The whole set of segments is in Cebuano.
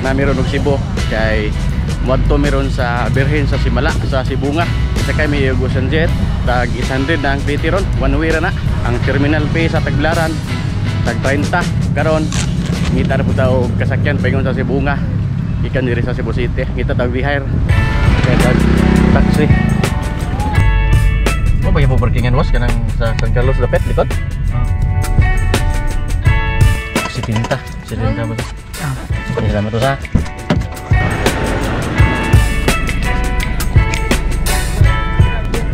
Na meron og Cebu kay moadto meron sa Birhen sa Simala sa Sibonga. Sakay may Ocean Jet tag 800 na ang plate ron, one way ra na. Ang terminal fee sa Tagbilaran tag 30 karon. Ngita ra pud ta og kasakyan paingon sa Sibonga. Gikan diri sa Cebu City, ngita tag V-hire kay tag taxi. Mo ba yung parkingan was kanang sa San Carlos dapit likod? 70, 70 ba? Salamat to sa.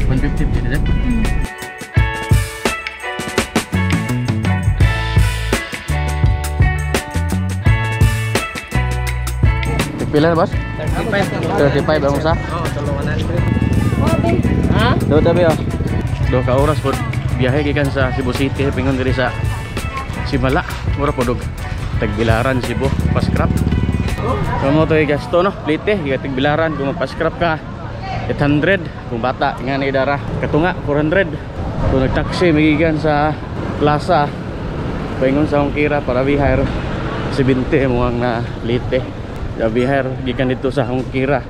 $150 dito din. Pila na boss? 35. 35 ang usa? Oo, tulo 100. Ha? Do tabi oh. Do ka oras pod biyahe gikan sa Cebu City pingon diri sa Simala. Mura pod og Tagbilaran Cebu pa-scrap. Kamo to gasto no, plite gikan Tagbilaran kung pa-scrap ka 800 kung bata nga ni idara katunga 400. Kung nagtaksi magigan sa plaza paingon sa Hongkira para V-hire 70 mo ang na plite. Ya V-hire gikan dito sa Hongkira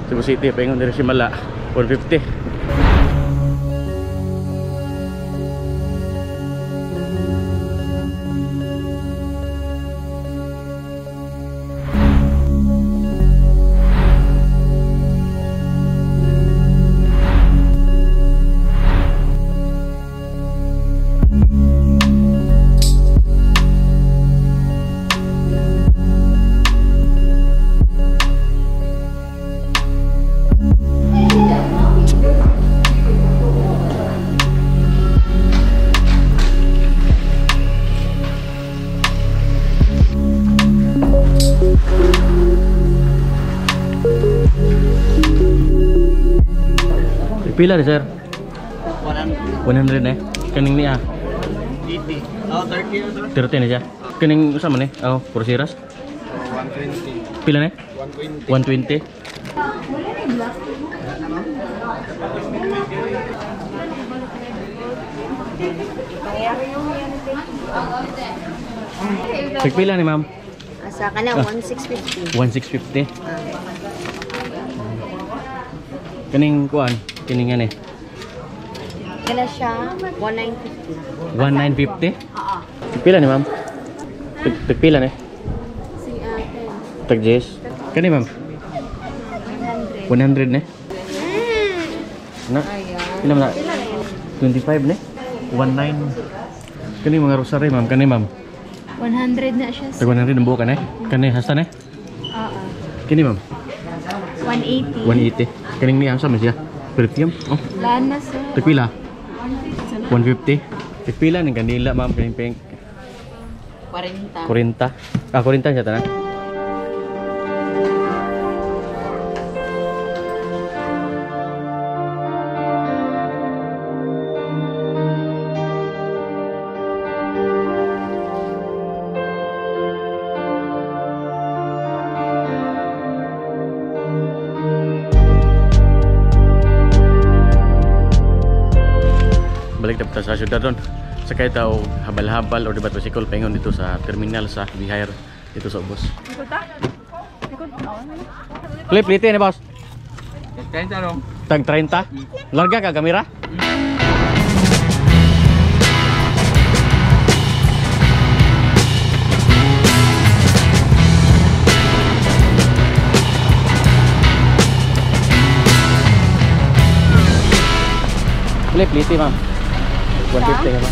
Cebu City paingon diri Simala 150. Pila ni sir? 100. 100 eh. Kaning niya? 80. Oh, 30 na sir. 30 na siya. Kaning usa man eh? Oh, pursiras? 120. Pila ni? 120. 120. Tagpila ni ma'am? Asa ka na, 1,650. 1,650. Kaning kuan, kining ano eh? Kana siya, 1,950. 1,950? Oo. Tagpila ni ma'am? Tagpila ni? Si ate. Tag Jess. Kani ma'am? 100. 100 ne? Na? Ayan. Pila man na? 25 ne? 19. Kani mga rosary ma'am, kani ma'am. 100 na siya. Tag 100 ang buo ka ne? Kani hasta ne? Oo. Kini ma'am? 180. 180. Kaning niya sa man siya? Perfume? Oh, Lana sir. tagpila? 150. Tagpila ning kanila ma'am kaning pink. 40. 40. Ah, 40 siya tanan. Balik na sa syudad doon. Sakay ta og habal-habal or dibat bisikol paingon dito sa terminal sa V-hire dito sa Ubos. Flip lite ni boss. 30 ro. Tag 30. Larga ka kamera? Flip lite ma'am. 150 ka ba?